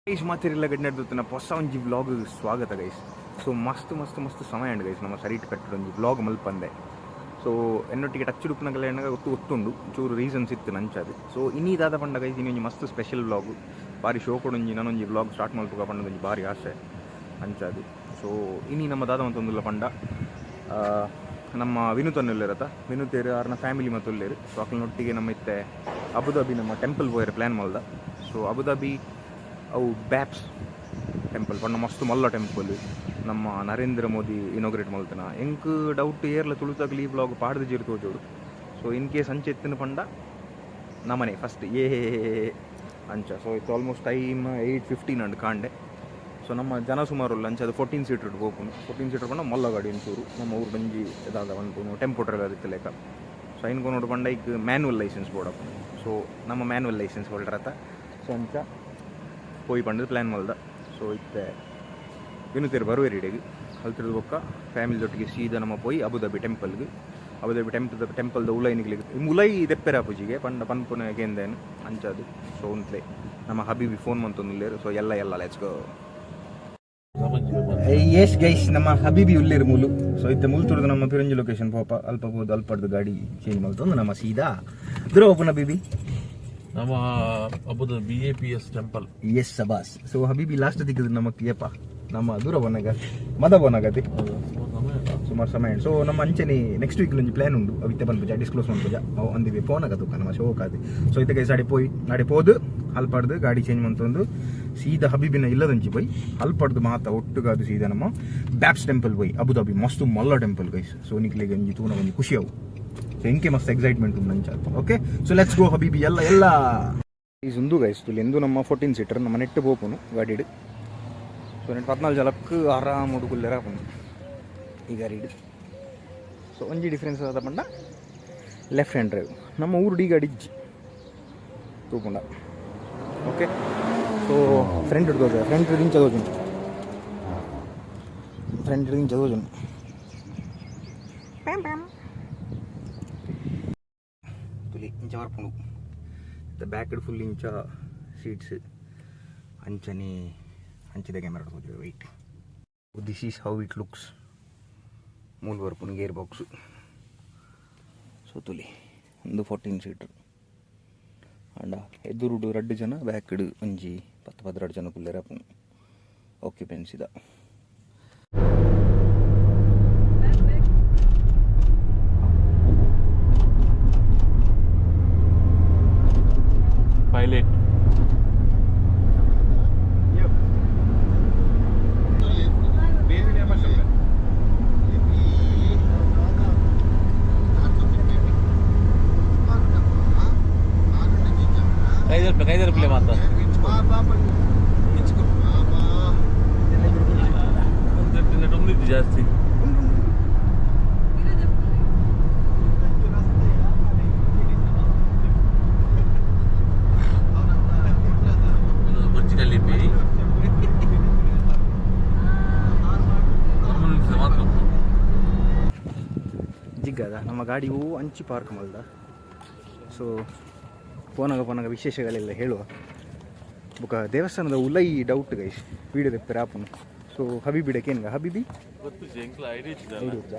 Guys, ಮಾತಿರಿಲ್ಲ ಗಡ್ನೆಡ್ದು ಹೊಸ ಒಂಜಿ vlog ಸ್ವಾಗತ ಗೈಸ್. ಸೊ ಮಸ್ತ್ ಮಸ್ತ್ ಮಸ್ತ್ ಸಮಯ ಉಂಡು ಗೈಸ್, ನಮ್ಮ ಸರಿಟ್ ಕಟ್ಟಡ ಒಂಜಿ ವ್ಲಾಗ್ ಮಲ್ಪಂದೆ. ಸೊ ಎನ್ನೊಟ್ಟಿಗೆ ಟಚ್ ಉಪ್ಪುನಗಲ ಎಣ್ಣಗ ಗೊತ್ತು ಗೊತ್ತುಂಡು, ಚೂರು ರೀಸನ್ಸ್ ಇತ್ತು ನಂಚದು. ಸೊ ಇನಿ ದಾದ ಪಂಡ ಗೈಸ್, ಇನಿ ಒಂಜಿ ಮಸ್ತ್ ಸ್ಪೆಷಲ್ ವ್ಲಾಗ್. ಬಾರಿ ಶೋ ಕೊಡೊಂಜಿ ನಾನೊಂಜಿ ವ್ಲಾಗ್ ಸ್ಟಾರ್ಟ್ ಮಲ್ಪುಗ ಪಂಡೊಂಜಿ ಬಾರಿ ಆಸೆ ಅಂಚಾದು. ಸೊ ಇನಿ ನಮ್ಮ ದಾದ ಮಂತೊಂದುಲ್ಲ ಪಂಡ, ನಮ್ಮ ವಿನುತನ್ನುಲ್ಲೇರತ ವಿನುತೇರು ಆರ್ನ ಫ್ಯಾಮಿಲಿ ಮತ್ತು ಸೊ ಅಕ್ಲನೊಟ್ಟಿಗೆ ನಮ್ಮ ಇತ್ತೆ ಅಬುದಾಬಿ ನಮ್ಮ ಟೆಂಪಲ್ ಪೋಯರೆ ಪ್ಲ್ಯಾನ್ ಮಲ್ದ. ಸೊ ಅಬುದಾಬಿ ಅವು ಬ್ಯಾಪ್ಸ್ ಟೆಂಪಲ್ ಪಂಡ ಮಸ್ತ್ ಮಲ್ಲ ಟೆಂಪಲ್, ನಮ್ಮ ನರೇಂದ್ರ ಮೋದಿ ಇನಾಗ್ರೇಟ್ ಮಲ್ತನ. ಎಂಕ್ ಡೌಟ್, ಏರ್ಲ ತುಳುತಾಗಲಿ ಈ ವ್ಲಾಗ್ ಪಾಡ್ದು ಜೀರು ತೋಜೋಡು. ಸೊ ಇನ್ ಕೇಸ್ ಅಂಚೆ ಎತ್ತಿನ ಪಂಡ ನಮನೆ ಫಸ್ಟ್ ಏ ಅಂಚ. ಸೊ ಇತ್ತು ಆಲ್ಮೋಸ್ಟ್ ಟೈಮ್ 8:15 ಅಂಡ್ ಕಾಂಡೆ. ಸೊ ನಮ್ಮ ಜನ ಸುಮಾರು ಅಂಚ ಅದು 14 ಸೀಟರ್ ಪೋಪುನು. 14 ಸೀಟರ್ ಪಂಡ ಮಲ್ಲ ಗಾಡಿ ಒಂಚೂರು, ನಮ್ಮ ಊರು ಬಂಜಿ ದಾದ ಪನ್ಪುನು ಟೆಂಪೋ ಟ್ರಾವೆಲರ್ ಇತ್ತು ಲೆಕ್ಕ. ಸೊ ಐನ್ ನೋಡು ಪಂಡ ಐಕ್ ಮ್ಯಾನ್ಯುವಲ್ ಲೈಸೆನ್ಸ್ ಬೋಡಪ್ಪುನು. ಸೊ ನಮ್ಮ ಮ್ಯಾನ್ಯುವಲ್ ಲೈಸೆನ್ಸ್ ಹೋಲ್ಡರ್ ಅತ್ತ. ಸೊ ಅಂಚ ಪೋಯಿ ಪಂಡದು ಪ್ಲ್ಯಾನ್ ಮಲ್ದ. ಸೊ ಇತ್ತೆ ವಿನುತೇರು ಬರುವೆರ್ ಇಡೆಗ್ ಅಲ್ತಿರ್ದು ಬೊಕ್ಕ ಫ್ಯಾಮಿಲಿ ದೊಟ್ಟಿಗೆ ಸೀದಾ ನಮ್ಮ ಪೋಯಿ ಅಬುದಾಬಿ ಟೆಂಪಲ್ಗೆ. ಅಬುದಾಬಿ ಟೆಂಪಲ್ ಟೆಂಪಲ್ದ ಉಲೈ ನಿಗ್ಲಿಗೆ ಉಲೈ ದೆಪ್ಪೆರ ಪೂಜಿಗೆ ಪಂಡ ಪನ್ಪುನ ಕೇಂದೇನು ಅಂಚದು. ಸೊ ಉಂತ್ಲೆ ನಮ್ಮ ಹಬೀಬಿ ಫೋನ್ ಮಂತೊಂದುಲ್ಲೇರು. ಸೊ ಎಲ್ಲ ಎಲ್ಲ let's go. S guys, ನಮ್ಮ ಹಬೀಬಿ ಉಲ್ಲೇರು ಮೂಲು. ಸೊ ಇತ್ತೆ ಮುಲ್ತುರ್ದು ನಮ್ಮ ಪಿರಂಜಿ ಲೊಕೇಶನ್ ಪೋಪ. ಅಲ್ಪ ಪೋದು ಅಲ್ಪಡ್ದು ಗಾಡಿ ಚೇಂಜ್ ಮಲ್ತೊಂದು ನಮ್ಮ ಸೀದಾ ದೂರ ಓಪನ್ ಹಬೀಬಿ. ನಮ್ಮ ಅಬುದ ಬಿಎಪಿಎಸ್ ಟೆಂಪಲ್. ಎಸ್ ಸಬಾಸ್. ಸೊ ಹಬೀಬಿ ಲಾಸ್ಟ್ ದಿಕ್ಕದು ನಮ್ಮ ಏಪ ನಮ್ಮ ದೂರ ಬನ್ನಾಗ ಮದ ಬನ್ನಾಗತಿ ಸುಮಾರು ಸಮಯ. ಸೊ ನಮ್ಮ ಅಂಚನೆ ನೆಕ್ಸ್ಟ್ ವೀಕ್ ಒಂಜಿ ಪ್ಲಾನ್ ಉಂಡು. ಅವಿತ್ತೆ ಪನ್ಪುಜ, ಡಿಸ್ಕ್ಲೋಸ್ ಮನ್ಪುಜ. ಅವು ಅಂದಿವೆ ಫೋನ್ ಆಗದು ನಮ್ಮ ಶೋಕ್ ಆದಿ. ಸೊ ಇತ್ತೆ ಗೈಸ್, ಅಡೆ ಪೋಯಿ ನಾಡೆ ಪೋದು ಅಲ್ಪಡ್ದು ಗಾಡಿ ಚೇಂಜ್ ಮಂತೊಂದು ಸೀದಾ ಹಬೀಬಿನ ಇಲ್ಲದಂಚಿ ಪೋಯಿ ಅಲ್ಪಡ್ದು ಮಾತ ಒಟ್ಟುಗಾದು ಸೀದಾ ನಮ್ಮ ಬ್ಯಾಪ್ಸ್ ಟೆಂಪಲ್ ಪೋಯಿ. ಅಬುದಾಬಿ ಮಸ್ತ್ ಮಲ್ಲ ಟೆಂಪಲ್ ಗೈಸ್. ಸೊ ನಿಕ್ಲೆಗೆ ಒಂಜಿ ತೂನ ಒಂಜಿ ಖುಷಿ ಅವು. ಸೊ ಎಂಕೆ ಮಸ್ತ್ ಎಕ್ಸೈಟ್ಮೆಂಟ್ ಉಂಡು ಅಂಚ. ಓಕೆ, ಸೊ let's go ಹಬೀಬಿ. ಎಲ್ಲ ಎಲ್ಲ is ಉಂದು ಗೈಸ್. ತುಲಿ ಎಂದು ನಮ್ಮ 14 ಸೀಟರ್ ನಮ್ಮ ನೆಟ್ಟು ಪೋಪುನು ಗಾಡಿಡು. ಸೊ ನೆಟ್ 14 ಜನಕ್ಕೆ ಆರಾಮ್ ಉಡುಕುಲ್ಲೆರ ಆಪುನು ಈ ಗಾಡಿಡು. ಸೊ ಒಂಜಿ ಡಿಫ್ರೆನ್ಸ್ ಆದ ಪಂಡ ಲೆಫ್ಟ್ ಹ್ಯಾಂಡ್ ಡ್ರೈವ್. ನಮ್ಮ ಊರು ಈ ಗಾಡಿ ಇಜ್ಜಿ ತೂಪುಂಡ. ಓಕೆ, ಸೊ ಫ್ರಂಟ್ ಹಿಡ್ದು ಫ್ರಂಟ್ ಇಂಚ ತೋಜುಂಡು, ಫ್ರಂಟ್ ಇಂಚ ತೋಜುಂಡು. ತುಲಿ ಇಂಚ ಬರ್ಪುಂಡು. ಬ್ಯಾಕ್ ಫುಲ್ ಇಂಚ ಸೀಟ್ಸ್ ಅಂಚನೆ ಅಂಚಿದ camera ತೋಜು. Wait, this is how it looks. ಮೂಲು ಬರ್ಪುಂಡು ಗೇರ್ ಬಾಕ್ಸು. ಸೊ ತುಲಿ ಒಂದು 14 ಸೀಟರ್ ಅಂಡ ಎದುರುಡು ರಡ್ಡು ಜನ, ಬ್ಯಾಕ್ಡ್ ಒಂಜಿ 10 12 ಜನ ಕುಲ್ಲೆರ ಆಪುಂಡು ಆಕ್ಯುಪೆನ್ಸಿದ. ಪೈಲಟ್. ಕೈದರ್ಪೆ ಕೈದರ್ಪಲೆ ಮಾತ ಒಂದು ಜಾಸ್ತಿ. ಬುರ್ಜ್ ಖಲೀಫಾ ಮಾತ್ರ. ಜಿಗ್ಗದ ನಮ್ಮ ಗಾಡಿ ಹೂ ಅಂಚಿ ಪಾರ್ಕ್ ಮಲ್ದ. ಸೊ ಪೋನಾಗ ಪೋನಾಗ ವಿಶೇಷಗಳೆಲ್ಲ ಹೇಳುವ. ಬುಕ ದೇವಸ್ಥಾನದ ಉಲೈ ಡೌಟ್ ಗೈಸ್, ವೀಡಿಯೋ ದೆಪ್ಪೆರ ಆಪುನು. ಸೊ ಹಬೀಬಿ ಕೇನ್ಗ ಹಬೀಬಿ. ಗೊತ್ತು, ಎಂಕ್ಲ ಐಡಿಯಾ.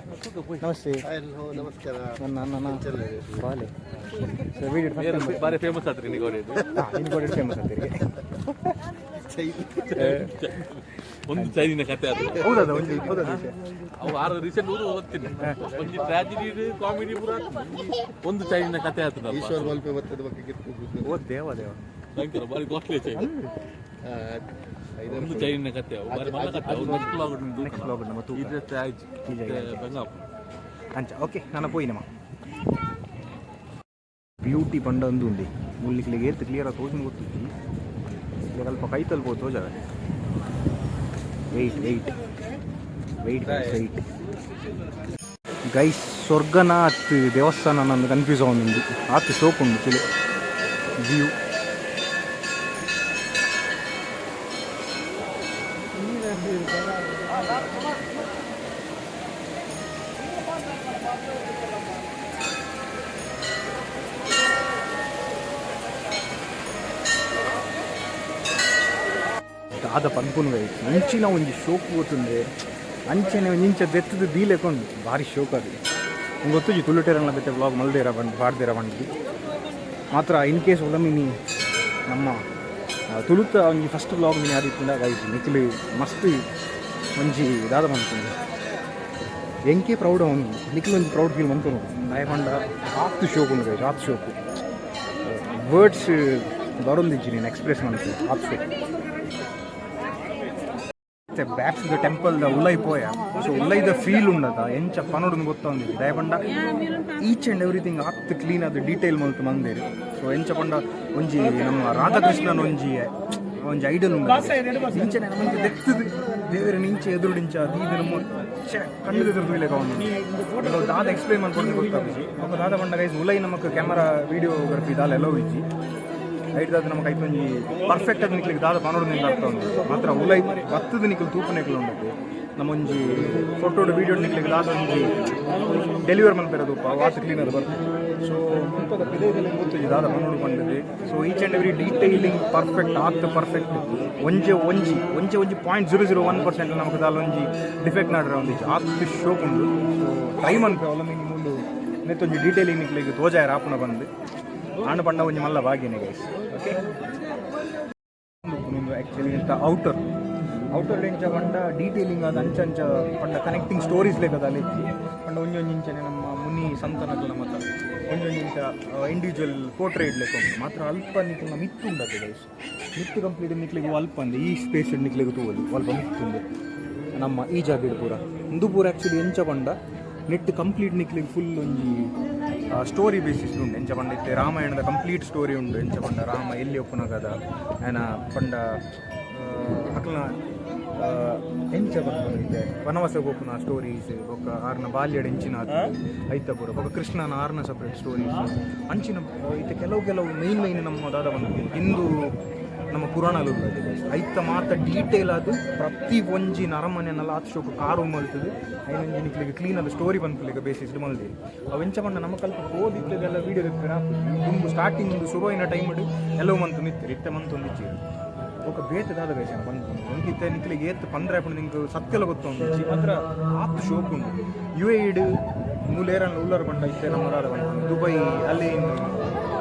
ನಮಸ್ತೆ. ನಮಸ್ಕಾರ. ನನ್ನ ನನ್ನ ಬಾಲೆ. ಸೊ ವೀಡಿಯೋ ಫಸ್ಟ್ ಬಾರಿ ಫೇಮಸ್ ಆತ್ರಿ ನಿಗೋಡಿ. ನಿನ್ಗೋಡಿ ಫೇಮಸ್ ಅಂತೀರಿ. ಒಂದು ಚೈನಿನ ಕತೆ ಅದು. ಹೌದದ ಒಂದು ಹೌದದ ವಿಷಯ. ಅವು ಆರು ರೀಸೆಂಟ್ ಊರು ಓದ್ತೀನಿ. ಒಂಜಿ ಟ್ರಾಜಿಡಿ, ಕಾಮಿಡಿ ಪೂರ ಒಂದು ಚೈನಿನ ಕತೆ ಆತದಪ್ಪ. ಈಶ್ವರ್ ಮಲ್ಪೆ ಬರ್ತದ ಬಗ್ಗೆ. ಓ ದೇವ ದೇವ. ಭಯಂಕರ ಬಾರಿ ಕಾಸ್ಟ್ಲಿ ಚೈನ್. ಒಂದು ಚೈನಿನ ಕತೆ ಅವು ಬಾರಿ ಮಲ್ಲ ಕತೆ ಅವು. Next vlog. ನೆಕ್ಸ್ಟ್ ವ್ಲಾಗ್ ನಮ್ಮ ತೂಕ. ಇದ್ರೆ ಆಯ್ತು ಬೆಂಗಾಪು. ಅಂಚ ಓಕೆ, ನಾನು ಪೋಯಿನಮ್ಮ. ಬ್ಯೂಟಿ ಪಂಡ ಒಂದು ಉಂಡಿ ಮುಲ್ಲಿಕ್ಲಿಗೆ ಏರ್ತು ಕ್ಲಿಯರ್ ಆಗಿ ತೋಜುನು ಗೊತ್ತಿತ್ತು. ಈಗ ಅಲ್ಪ ಕೈ ತಲ್ಬೋದು ತೋಜವೆ. Wait wait wait wait guys, ಸ್ವರ್ಗನ ಅತ್ ದೇವಸ್ಥಾನ ನಂದು ಕನ್ಫ್ಯೂಸ್ ಆವೊಂದುಂಡು. ಆತ್ ಶೋಕ್ ಉಂಡು ತುಲೆ ವ್ಯೂ. ದಾದ ಪನ್ಪುನು ಗೈಸ್ ಅಂಚಿನ ಒಂಜಿ ಶೋಕು ಪೋತುಂಡೆ ಅಂಚನೆ ಒಂಜಿ ಇಂಚ ದೆತ್ತದು ದೀಲೆಕೊಂಡು ಭಾರಿ ಶೋಕ್ ಅದು. ನಂಗೆ ಗೊತ್ತುಜಿ ತುಳುಟೇರನ್ನ ಬೇತೆ ವ್ಲಾಗ್ ಮಲ್ದೇರ ಬಂದು ಪಾಡ್ದೇರ ಬಂದು ಮಾತ್ರ. ಇನ್ ಕೇಸ್ ಒಲಮಿನಿ ನಮ್ಮ ತುಳುತ ಒಂಜಿ ಫಸ್ಟ್ ವ್ಲಾಗ್ ಮಿನಿ ಆದಿತ್ತುಂಡ ಗೈಸ್, ನಿಕ್ಲು ಮಸ್ತ್ ಒಂಜಿ ದಾದ ಮನ್ಪುಂಡು, ಎಂಕೆ ಪ್ರೌಡ್ ಅವನು, ನಿಕ್ಲು ಒಂಜಿ ಪ್ರೌಡ್ ಫೀಲ್ ಮನ್ಪುನು. ದಾಯೆ ಪಂಡ ಆತ್ ಶೋಕು ಉಂಡು ಗೈಸ್, ಆತ್ ಶೋಕು. ವರ್ಡ್ಸ್ ಬರೊಂದಿಜ್ಜಿ ನೀನು ಎಕ್ಸ್ಪ್ರೆಸ್ ಮನ್ಪು, ಆತ್ ಶೋಕು. ಬ್ಯಾಪ್ಸ್ ದ ಟೆಂಪಲ್ ದ ಉಲೈ ಪೋಯ. ಸೊ ಉಲೈದ ಫೀಲ್ ಉಂಡದ ಎಂಚ ಪನೊಡುಂದು ಗೊತ್ತೊಂದಿಜ್ಜಿ. ದಾಯೆ ಪಂಡ ಈಚ್ ಆ್ಯಂಡ್ ಎವ್ರಿಥಿಂಗ್ ಆತ್ ಕ್ಲೀನ್ ಅದು ಡೀಟೇಲ್ ಮಲ್ತ್ ಮಂದೇರು. ಸೊ ಎಂಚ ಪಂಡ ಒಂಜಿ ನಮ್ಮ ರಾಧಾಕೃಷ್ಣನ ಒಂಜಿ ಒಂಜಿ ಐಡಲ್ ಉಂಡು. ಇಂಚನೆ ನಮ್ಮಂಚ ದೆತ್ತದು ದೇವರ ನಿಂಚೆ ಎದುರುಡಿಂಚ ದೀದ ನಮ್ಮ ಛೆ ಕಣ್ಣು ಎದುರು ತೂಯಿಲೆಕ ಉಂಡು. ದಾದ ಎಕ್ಸ್ಪ್ಲೈನ್ ಮಲ್ಪೊಡು ಗೊತ್ತಾಪುಜಿ. ಬೊಕ ದಾದ ಪಂಡ ಗೈಸ್, ಉಲೈ ನಮಕ್ ಕ್ಯಾಮರಾ ವಿಡಿಯೋಗ್ರಫಿ ದಾಲ ಎಲೋ ಇಜ್ಜಿ. ಐಟ್ ದಾದ ನಮಕ್ ಐತ ಒಂಜಿ ಪರ್ಫೆಕ್ಟ್ ಆದ್ ನಿಕ್ಲಿಗೆ ದಾದ ಪನೊಡು ನಿಂದ್ ಅರ್ಥ ಉಂಡು. ಮಾತ್ರ ಉಲೈ ಬತ್ತದ ನಿಕ್ಲು ತೂಪುನೆಕ್ಲು ಉಂಡತೆ ನಮ್ಮೊಂಜಿ ಫೋಟೋಡು ವೀಡಿಯೋ ನಿಕ್ಲಿಗೆ ದಾದ ಒಂಜಿ ಡೆಲಿವರ್ ಮನ್ಪೆರ ತೂಪ ವಾತ್ ಕ್ಲೀನರ್ ಬರ್ತದೆ. ಸೊ ಮುಲ್ಪದ ಪಿದೈದಲ್ಲಿ ಗೊತ್ತಿದೆ ದಾದ ಪನೊಡು ಪಂಡದೆ. So each and every detailing perfect, ಆತ್ ಪರ್ಫೆಕ್ಟ್. ಒಂಜೆ ಒಂಜಿ ಒಂಜೆ ಒಂಜಿ 0.001% ನಮಕ್ ದಾಲ ಒಂಜಿ ಡಿಫೆಕ್ಟ್ ನಾಡ್ರೆ ಒಂದಿಜ್ಜಿ, ಆತ್ ಶೋಕ್ ಉಂಡು. ಸೊ ಟ್ರೈ ಮನ್ಪೆ ಅವಲ ಮಿನಿ ಮೂಲು ನೆತ್ತೊಂಜಿ ಡೀಟೇಲಿಂಗ್ ನಿಕ್ಲಿಗೆ ತೋಜಾಯರ ಆಪುನ ಬಂದು ಆಂಡ ಪಂಡ ಒಂಜಿ ಮಲ್ಲ ಭಾಗ್ಯನೆ ಗೈಸ್. ಓಕೆ, ಒಂದು ಆ್ಯಕ್ಚುಲಿ ಇಂತ ಔಟರ್ ಔಟರ್ ಎಂಚ ಪಂಡ ಡೀಟೇಲಿಂಗ್ ಆದ ಅಂಚ ಅಂಚ ಪಂಡ ಕನೆಕ್ಟಿಂಗ್ ಸ್ಟೋರೀಸ್ ಲೆಕ್ಕದ ಅಲ್ಲಿಜ್ಜಿ. ಪಂಡ ಒಂಜೊಂಜಿ ಇಂಚನೆ ನಮ್ಮ ಮುನಿ ಸಂತನಕುಲ ಮತ ಒಂಜೊಂಜಿ ಇಂಚ ಇಂಡಿವಿಜುವಲ್ ಪೋರ್ಟ್ರೇಟ್ ಲೆಕ್ಕ ಉಂಟು. ಮಾತ್ರ ಅಲ್ಪ ನಿಕ್ಲು ಮಿತ್ತು ಉಂಡತೆ ಗೈಸ್, ಮಿತ್ತು ಕಂಪ್ಲೀಟ್ ನಿಕ್ಲಿಗೆ ಅಲ್ಪ ಅಂದೆ ಈ ಸ್ಪೇಸ್ ನಿಕ್ಲಿಗೆ ತೂವಲಿ ಅಲ್ಪ ಮಿತ್ತುಂಡು ನಮ್ಮ ಈ ಜಾಗಡ್ ಪೂರ. ಉಂದು ಪೂರ ಆ್ಯಕ್ಚುಲಿ ಎಂಚ ಪಂಡ ನೆಟ್ ಕಂಪ್ಲೀಟ್ ನಿಕ್ಲಿಗೆ ಫುಲ್ ಒಂಜಿ ಸ್ಟೋರಿ ಬೇಸಿಸ್ ಉಂಡು. ಎಂಚ ಪಂಡ ಇತ್ತೆ ರಾಮಾಯಣದ ಕಂಪ್ಲೀಟ್ ಸ್ಟೋರಿ ಉಂಡು. ಎಂಚ ಪಂಡ ರಾಮ ಎಲ್ಲಿ ಒಪ್ಪುನಗದ ಆಯ್ನ ಪಂಡ ಅಕ್ಲನ ಎಂಚ ಪನ್ಪುನು ಇತ್ತೆ ವನವಾಸ ಪೋಪುನ ಸ್ಟೋರೀಸ್, ಬೊಕ್ಕ ಆರ್ನ ಬಾಲ್ಯಡ್ ಎಂಚಿನ ಐತ ಪೂರ, ಬೊಕ್ಕ ಕೃಷ್ಣನ ಆರ್ನ ಸಪ್ರೇಟ್ ಸ್ಟೋರೀಸ್ ಅಂಚಿನ ಇತ್ತೆ ಕೆಲವು ಕೆಲವು ಮೈನ್ ಮೈನ್ ನಮ್ಮ ದಾದ ಪನ್ಪುನು ಹಿಂದೂ ನಮ್ಮ ಪುರಾಣಲು ಉಳ್ಳದು ಐತ ಮಾತ ಡೀಟೇಲ್ ಅದು. ಪ್ರತಿ ಒಂಜಿ ನರಮನೆನೆಲ್ಲ ಆತ್ ಶೋಕು ಕಾರು ಮಲ್ತದು. ಐನೊಂಜಿ ನಿಕ್ಲಿಗೆ ಕ್ಲೀನ್ ಆದ ಸ್ಟೋರಿ ಪನ್ಪುಲೆಕ ಬೇಸಿಸ್ ಮಲ್ದೇರು. ಅವು ಎಂಚ ಪಂಡ ನಮ್ಮ ಕಲ್ಪ ಪೋದಿತ್ತೆಲ್ಲ ವೀಡಿಯೋ ದೆಪ್ಪೆರ ದುಂಬು ಸ್ಟಾರ್ಟಿಂಗ್ ಒಂದು ಶುರುವಿನ ಟೈಮ್ ಎಲ್ಲವೂ ಮಂತು ನಿತ್ತೆರ್, ಇತ್ತೆ ಮಂತೊಂದಿಜ್ಜಿ. ಬೊಕ ಬೇತೆ ದಾದ ಗೈಸ್ ಪನ್ಪುನು, ಒಂಕಿತ್ತೆ ನಿಕ್ಲಿಗೆ ಏತ್ ಪಂದ್ರೆ ಆಪುಂಡು ನಿಂಕ್ ಸತ್ಯಲ ಗೊತ್ತುಂಡು. ಮಾತ್ರ ಆತ್ ಶೋಕು ಉಂಡು. ಯುಎಇಡ್ ಮೂಲೇರನ್ ಉಲ್ಲರ್ ಪಂಡ ಇತ್ತೆ ನಮ್ಮ ದಾದ ಪನ್ಪುನು ದುಬೈ ಅಲ್ಲಿ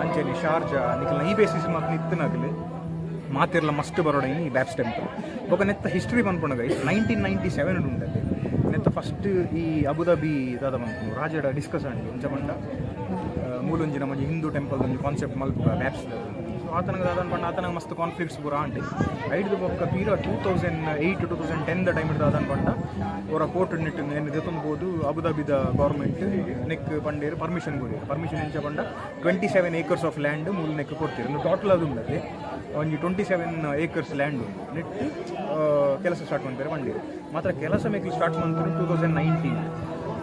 ಅಂಚನೆ ಶಾರ್ಜಾ ನಿಕ್ಲ್ನ ಈ ಬೇಸಿಸ್ ಮಾತ್ರ ನಿತ್ತನಾಗಲಿ ಮಾತಿರ್ಲ ಮಸ್ತ್ ಬರೋಡೈನಿ ಈ ಬ್ಯಾಪ್ಸ್ ಟೆಂಪಲ್. ಬೊಕ ನೆತ್ತ ಹಿಸ್ಟ್ರಿ ಪನ್ಪುನ ಗೈಸ್, 1997 ಉಂಡತೆ ನೆತ್ತ ಫಸ್ಟ್ ಈ ಅಬುದಾಬಿ ದಾದ ಪನ್ಪುನು ರಾಜಡ ಡಿಸ್ಕಸ್ ಆಂಡ್. ಇಂಚ ಪಂಡ ಮೂಲೊಂಜಿ ನಮ್ಮೊಂಜಿ ಹಿಂದೂ ಟೆಂಪಲ್ ಒಂಜಿ ಕಾನ್ಸೆಪ್ಟ್ ಮಲ್ಪುಗ ಬ್ಯಾಪ್ಸ್. ಸೊ ಆತನಗ ದಾದ ಪಂಡ ಆತನಗ ಮಸ್ತ್ ಕಾನ್ಫ್ಲಿಕ್ಟ್ಸ್ ಪೂರ ಆಂಡ್. ಐಡ್ದು ಬೊಕ್ಕ ಪೀರ 2008, 2010 the time ದಾದನ್ ಪಂಡ ಅವರ ಕೋರ್ಟ್ ನಿಟ್ಟು ಏನು ದೆತ್ತೊಂದು ಅಬುದಾಬಿದ ಗೌರ್ಮೆಂಟ್ ನೆಕ್ ಪಂಡೇರು ಪರ್ಮಿಷನ್ ಕೊಡಿರು. ಪರ್ಮಿಷನ್ ಎಂಚ ಪಂಡ 27 ಏಕರ್ಸ್ ಆಫ್ ಲ್ಯಾಂಡ್ ಮೂಲು ನೆಕ್ ಕೊಡ್ತೀರು. ಟೋಟಲ್ ಅದು ಉಂಡತೆ ಒಂಜಿ 27 ಏಕರ್ಸ್ ಲ್ಯಾಂಡ್ ಉಂಡು. ನೆಟ್ ಕೆಲಸ ಸ್ಟಾರ್ಟ್ ಮಾಡ್ತಾರೆ ಪಂಡೇರು. ಮಾತ್ರ ಕೆಲಸ ಮೇಕಲ್ ಸ್ಟಾರ್ಟ್ ಮಂತರು 2019,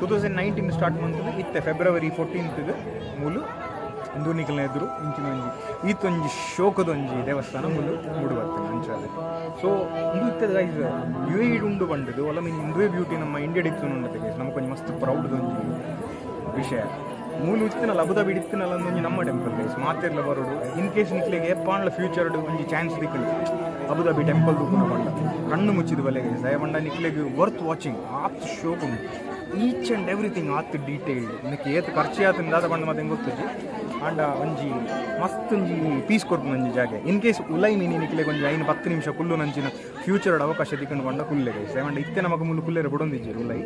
2019 ಸ್ಟಾರ್ಟ್ ಮಂತದ್ದು. ಇತ್ತೆ ಫೆಬ್ರವರಿ 14 ಮೂಲು ಇಂದು ನಿಕಲ್ನ ಎದುರು ಇಂಚಿನ ಒಂಜಿ ಈತೊಂಜಿ ಶೋಕದೊಂಜಿ ದೇವಸ್ಥಾನ ಮೂಲು ಮೂಡು ಬರ್ತದೆ ಅಂಚಾದ. ಸೊ ಇಂದು ಇತ್ತದ ಗೈಸ್ ಯುಎಇ ಉಂಡು ಬಂಡದು ಒಲ ಮೀನ್ ಇಂದುವೇ ಬ್ಯೂಟಿ ನಮ್ಮ ಇಂಡಿಯಾ ಇತ್ತು ಉಂಡತೆ ಗೈಸ್. ನಮಕ್ ಒಂಜಿ ಮಸ್ತ್ ಪ್ರೌಡ್ ಒಂಜಿ ವಿಷಯ. ಮೂಲು ಇತ್ತಿನಲ್ಲ ಅಬುದಾಬಿ ಇತ್ತಿನಲ್ಲ ಒಂಜಿ ನಮ್ಮ ಟೆಂಪಲ್ ಗೈಸ್, ಮಾತೆರ್ಲ ಬರೋಡು. ಇನ್ ಕೇಸ್ ನಿಕ್ಲೆಗೆ ಏಪಾಂಡ್ಲ ಫ್ಯೂಚರ್ಡ್ ಒಂಜಿ ಚಾನ್ಸ್ ದಿಕ್ಕಂಡು ಅಬುದಾಬಿ ಟೆಂಪಲ್ ತೂಪುನ ಪಂಡ ಕಣ್ಣು ಮುಚ್ಚಿದ ಬಲೆ ಗೈಸ್. ದಯಪಂಡ ನಿಕ್ಲೆಗ್ ವರ್ತ್ ವಾಚಿಂಗ್, ಆತ್ ಶೋಕ್ ಉಂಡು. ಈಚ್ ಆ್ಯಂಡ್ ಎವ್ರಿಥಿಂಗ್ ಆತ್ ಡೀಟೇಲ್ಡ್. ನಿಕ್ ಏತ್ ಖರ್ಚು ಆತು ದಾದ ಪಂಡ ಮತ್ತೆ ಗೊತ್ತುಜಿ. ಆಂಡ ಒಂಜಿ ಮಸ್ತ್ ಒಂಜಿ ಪೀಸ್ ಕೊರ್ಪುನ ಒಂಜಿ ಜಾಗೆ. ಇನ್ ಕೇಸ್ ಉಲೈ ಮೀನಿ ನಿಕ್ಲೆಗ್ ಒಂಜಿ 5-10 ನಿಮಿಷ ಕುಲ್ಲು ನಂಚಿನ ಫ್ಯೂಚರ್ಡ್ ಅವಕಾಶ ತಿಕ್ಕಂಡು ಪಂಡ ಕುಲ್ಲೆ ಗೈಸ್. ಆಂಡ ಇತ್ತೆ ನಮಕ್ ಮುಲ್ಲು ಕುಲ್ಲೆರೆ ಬುಡೊಂದಿಜ್ಜೆರ್ ಉಲೈ.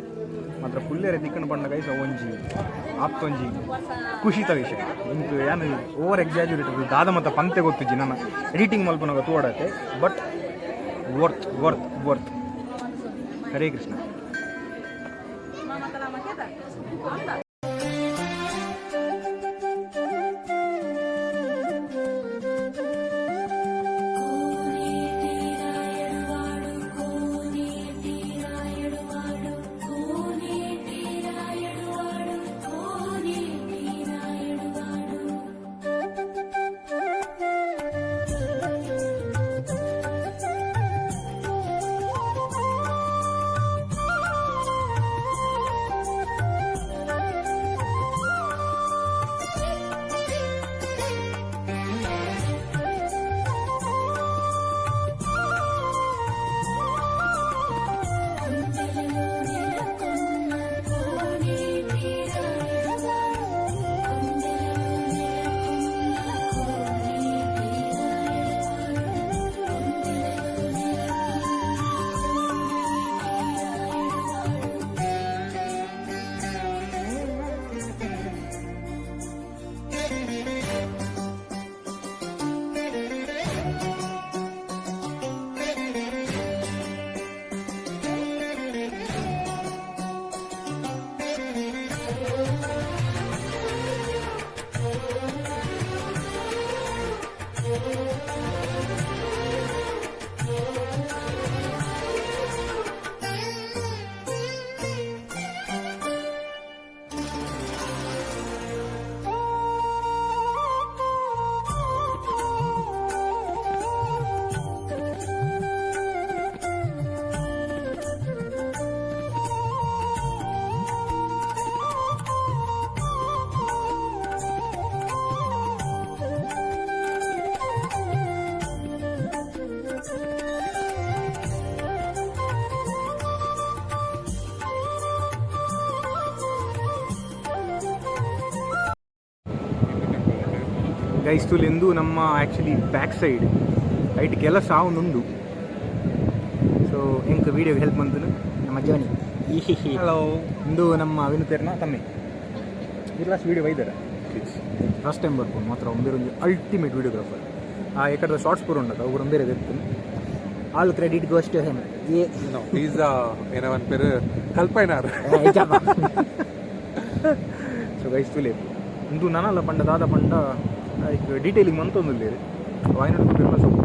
ಮಾತ್ರ ಕುಲ್ಲೆರೆ ತಿಕ್ಕಂಡು ಪಂಡ ಗೈಸ್, ಅವು ಒಂಜಿ ಆತ್ತೊಂಜಿ ಖುಷಿತ ವಿಷಯ. ಇಂಕ್ ಯಾನ್ ಓವರ್ ಎಕ್ಸಾಜುರೇಟೆಡ್ ದಾದ ಮತ್ತ ಪಂತೆ ಗೊತ್ತಿಜ್ಜಿ, ನನ್ನ ಎಡಿಟಿಂಗ್ ಮಲ್ಪುನಗ ತೋಡತೆ. But worth, worth, worth. Hare Krishna. Guys, ತುಲೆಂದು ನಮ್ಮ ಆ್ಯಕ್ಚುಲಿ ಬ್ಯಾಕ್ ಸೈಡ್ ಐಟ್ ಕೆಲಸ ಆವೊಂದುಂಡು. ಸೊ ಎಂಕ್ ವೀಡಿಯೋ ಹೆಲ್ಪ್ ಮಂತನು ನಮ್ಮ ಜೋನಿ. ಹಲೋ. ಇಂದು ನಮ್ಮ ವಿನುತೇರ್ನ ತಮ್ಮೆ. ಇರ್ಲಾಸ್ ವೀಡಿಯೋ ಬೈದಾರ. ಫಸ್ಟ್ ಟೈಮ್ ಬರ್ಪುಂಡು ಮಾತ್ರ. ಒಂಬೇರೊಂಜಿ ಅಲ್ಟಿಮೇಟ್ ವೀಡಿಯೋಗ್ರಾಫರ್. ಆ ಎಕಡೆದ ಶಾರ್ಟ್ಸ್ ಪೂರ ಉಂಡದ, ಅವು ಒಂಬೇರೆ ಇತ್ತು. All credit goes to him. A No, he's ಏನವನ್ ಪೇರು ಕಲ್ಪೈನಾರ್. ಸೊ ಗೈಸ್, ತುಲೆ ಇಂದು ನನಲ್ಲ ಪಂಡ ದಾದ ಪಂಡ ಲೈಕ್ ಡೀಟೇಲಿಂಗ್ ಮಂತೊಂದುಲ್ಲೇರು ವಾಯ್ನಡ್ ಪೆರ್ಲ. ಸೊಪ್ಪು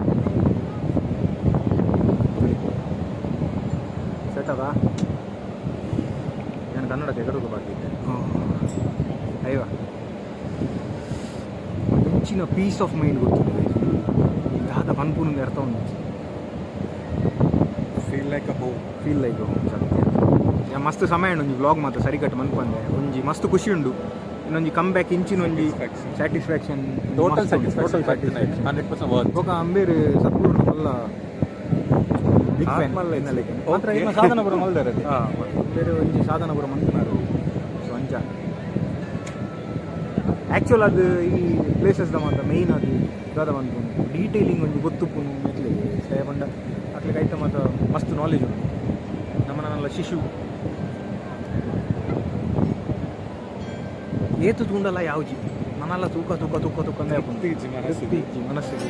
ಸೆಟ್ ಅದ. ನಾನು ಕನ್ನಡ ಎಗಡೋದು ಬಾಕಿ ಇದ್ದೆ. ಅಯ್ಯೋ, ಹೆಚ್ಚಿನ ಪೀಸ್ ಆಫ್ ಮೈಂಡ್ ಗೊತ್ತಿದೆ guys. ದಾದ ಪನ್ಪುನಂದು ಅರ್ಥ ಉಂಟು. Feel like a home. Feel like ಸತ್ಯ. ಯಾ, ಮಸ್ತ್ ಸಮಯ ಉಂಡು. ಒಂಜಿ ವ್ಲಾಗ್ ಮಾತ್ರ ಸರಿಕಟ್ ಮನ್ಪಂದೆ. ಒಂಜಿ ಮಸ್ತ್ ಖುಷಿ ಉಂಡು. ಇನ್ನೊಂಜಿ ಕಮ್ ಬ್ಯಾಕ್ ಇಂಚಿನ ಒಂಜಿ satisfaction. Total satisfaction. 100% worth. ಬೊಕ ಅಂಬೇರ್ ಸದ್ಗುರು ಮಲ್ಲ ಬಿಗ್ ಫ್ಯಾನ್. ಮಾತ್ರ ಇನ್ನ ಸಾಧನ ಪುರ ಮಲ್ದಾರೆ. ಬೇರೆ ಒಂಜಿ ಸಾಧನ ಪುರ ಮಂತನಾರು. ಸೊ ಅಂಚ ಆ್ಯಕ್ಚುಲ್ ಅದು ಈ ಪ್ಲೇಸಸ್ ದ ಮಾತ್ರ ಮೇಯ್ನ್ ಅದು ದಾದ ಪನ್ಪುನು ಡೀಟೇಲಿಂಗ್ ಒಂಜಿ ಗೊತ್ತುಪ್ಪುನು ಮೆಕ್ಲೆಗ್. ದಾಯೆ ಪಂಡ ಅಕ್ಲೆಗ್ ಐತ ಮಾತ ಮಸ್ತ್ ನಾಲೆಜ್ ಉಂಡು. ನಮ್ಮ ನಲ್ಲ ಶಿಶು ಏತು ತೂಂಡಲ ಯಾವ್ಜಿ ನನಲ್ಲ ತೂಕ ತೂಕ ತೂಕ ತೂಕ ಅಂದ್ರೆ ತೃಪ್ತಿ ಇಜ್ಜಿ ಮನಸ್ಸಿಗೆ. ತೃಪ್ತಿ ಇಜ್ಜಿ ಮನಸ್ಸಿಗೆ.